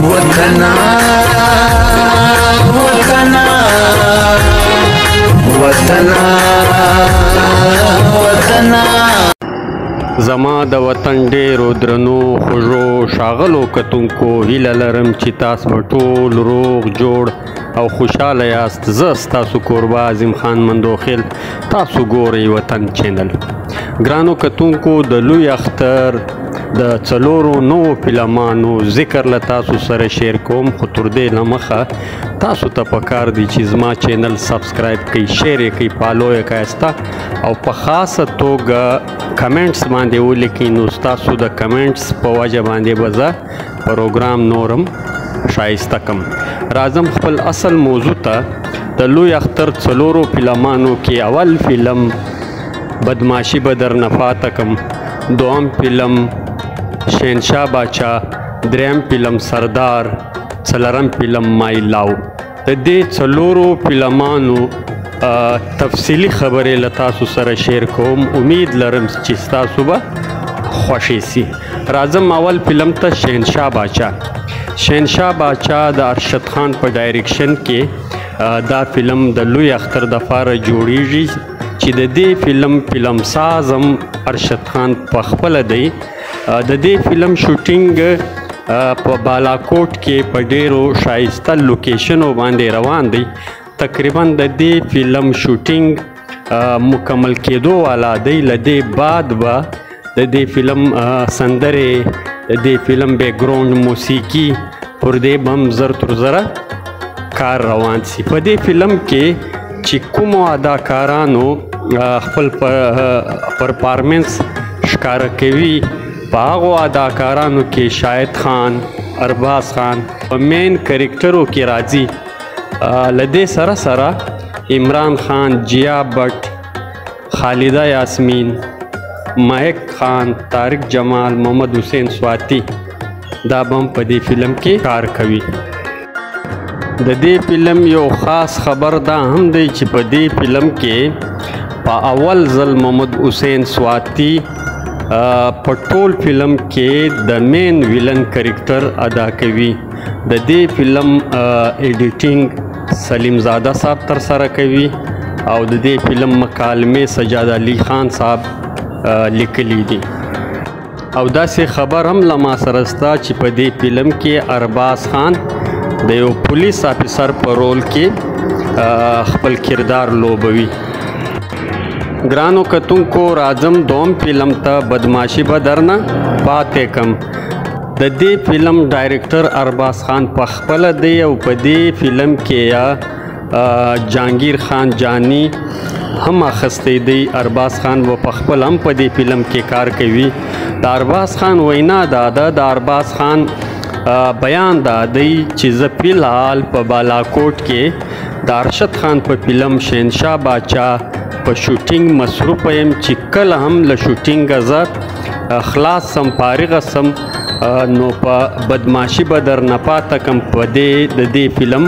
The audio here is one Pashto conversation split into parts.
وطنا وطنا وطنا وطنا. زما د وطن ډېرو درنو خوږو ښاغلو کتونکو، هیله لرم چې تاسو به ټول روغ جوړ او خوشحاله یاست. زه ستاسو کوربه عظیم خان مندوخیل، تاسو ګورئ وطن چینل. ګرانو کتونکو، د لوی اختر د څلورو نوو فلمانو ذکر له تاسو سره share کوم، خو تر دې له مخه تاسو ته پکار دی چې زما channel subscribe کړئ، share یې کړئ، follow یې کړئ او په خاصه توګه comments باندې ولیکئ، نو ستاسو د comments په وجه باندې به زه پروګرام نورم ښایسته کم. راځم خپل اصل موضوع ته. د لوی اختر څلورو فلمانو کې اول فلم بدماشي به درنه پاته کم، دوم فلم شهنشاه باچا، دریم فلم سردار، څلورم فلم مای لاو. د دې څلورو فلمانو تفصیلي خبرې له تاسو سره share کوم. امید لرم چې ستاسو به خوښې سي. راځم اول فلم ته، شهنشاه باچا. شهنشاه باچا د ارشد خان په direction کې دا فلم د لوی اختر دپاره جوړیږي، چې د دې فلم فلم ساز هم ارشد خان په خپله دی. د دې فلم shooting په بالاکوټ کې په ډیرو ښایسته لوکیشنو باندې روان دی. تقریبا د دې فلم shooting مکمل کېدو والا دی. له دې بعد به د دې فلم سندرې، د دې فلم background موسیقي، پر دې به هم زر تر زره کار روان سي. په دې فلم کې چې کومو اداکارانو خپل performance ښکاره کوي، په هغو اداکارانو کې شاهد خان، ارباز خان په main کرکټرو کې راځي. له دې سره سره عمران خان، جیا بټ، خالده یاسمین، مهک خان، طارق جمال، محمد حسین سواتی دا به هم په دې فلم کې کار کوي. د دې فلم یو خاص خبر دا هم دی چې په دې فلم کې په اول ځل محمد حسین سواتی په ټول فلم کې د main villain character ادا کوي. د دې فلم editing سلیم زاده صاحب تر سره کوي او د دې فلم مکالمې سجاد علي خان صاحب لیکلي دي. او داسې خبر هم له ما سره سته چې په دې فلم کې ارباز خان د یو پولیس افیسر په رول کې خپل کردار لوبوي. ګرانو کتونکو، راځم دوم فلم ته، بدماشي به درنه پاتې کم. د دې فلم director Arbaaz Khan په خپله دی او په دې فلم کې یا جهانګیر خان جانی هم اخیستی دی. ارباز خان به په خپل هم په دې فلم کې کار کوي. د ارباز خان وینا دا ده، د ارباز خان بیان دا دی چې زه فی الحال په بالاکوټ کې د ارشد خان په فلم شهنشاه باچا په shooting مصروف یم، چې کله هم له shooting زه خلاص سم، فارغه سم، نو په بدماشي به درنه پاته کم. په دې د دې فلم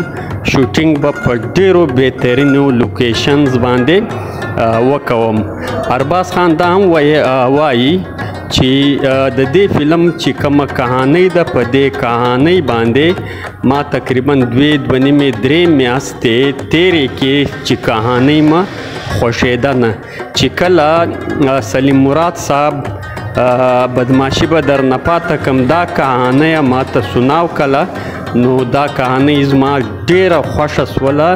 shooting به په ډیرو بهترینو locations باندې وکوم. ارباز خان دا هم وایي چې د دې فلم چې کومه کهانۍ ده، په دې کهانۍ باندې ما تقریبا دوې، دوه نیمې، درې میاشتې تېرې کې چې کهانۍ ما خوښېده نه، چې کله سلیم مراد صاحب بدماشي به درنه پاته کم دا کهانۍ ما ته سناو کله، نو دا کهانۍ زما ډېره خوښه سوله.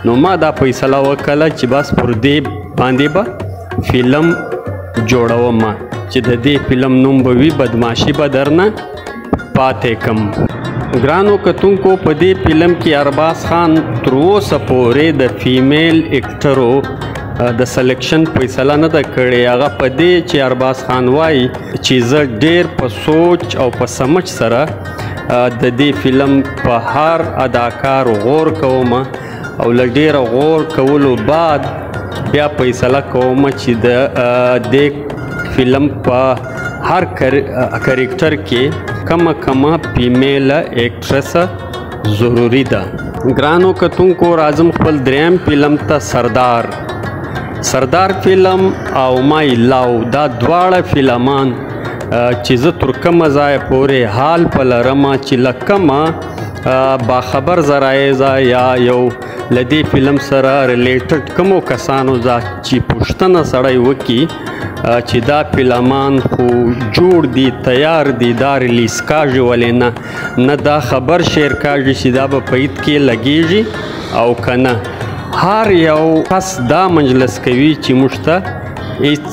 نو ما دا فیصله وکړه چې بس پر دې باندې به فلم جوړوم، چې د دې فلم نوم به وي بدماشي به درنه پاتې کم. ګرانو کتونکو، په دې فلم کې ارباز خان تر اوسه پورې د female اکټرو د selection فیصله نه ده کړې. هغه په دې چې ارباز خان وایي چې زه ډیر په سوچ او په سمج سره د دې فلم په هر اداکار غور کوم او له ډیره غور کولو بعد بیا فیصله کوم چې د دې فلم په هر کرکټر کې کمه کمه female actress ضروري ده. ګرانو کتونکو، راځم خپل دریم فلم ته، سردار. سردار فلم او مای لاو دا دواړه فلمان چې زه تر کومه ځایه پورې حال په لرمه چې له کومه باخبر ذرایع یا یو له دې فلم سره related کومو کسانو ځه چې پوښتنه سړی وکړي چې دا فلمان خو جوړ دي، تیار دي، دا release کاږي ولې نه، نه دا خبر share کاږي چې دا به په عید کې لګیږي او که نه. هر یو کس دا مجلس کوي چې موږ ته هیڅ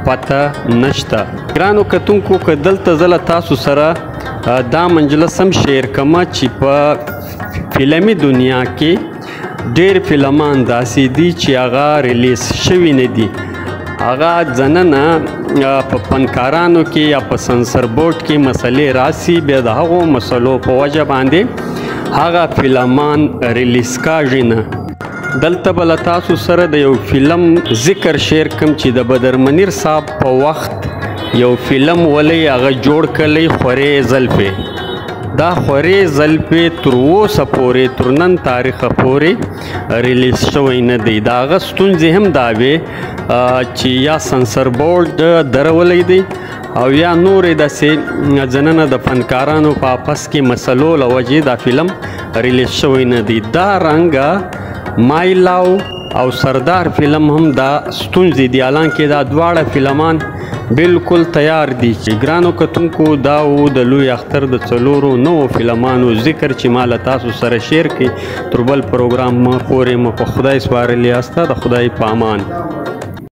پته نشته. ګرانو کتونکو، که دلته زه له تاسو سره دا مجلس هم share کړم چې په فلمي دنیا کې ډېر فلمان داسې دي چې هغه release شوي نه دي، هغه ځننه په فنکارانو کې یا په سنسر بورډ کې مسلې راسي، بیا د هغو مسلو په وجه باندې هغه فلمان release کاږي نه. دلته به له تاسو سره د یو فلم ذکر share کم چې د بدر منیر صاحب په وخت یو فلم ولې هغه جوړ کړی، خورې زلفې. دا خورې زلفې تر اوسه پورې، تر نن تاریخه پورې release شوی نه دی. د هغه ستونزې هم دا وې چې یا سنسر بورډ درولی دی او یا نورې داسې ځننه د فنکارانو په آپس کې مسلو له وجې دا فلم release شوی نه دی. دا رنګه مای لاو او سردار فلم هم دا ستونزې دي، حالانکه دا دواړه فلمان بالکل تیار دي. چې ګرانو کتونکو، دا و د لوی اختر د څلورو نوو فلمانو ذکر چې ما له تاسو سره share کړي. تر بل پروګرام پورې مو په خدای سپارلي یاست. د خدای په امان.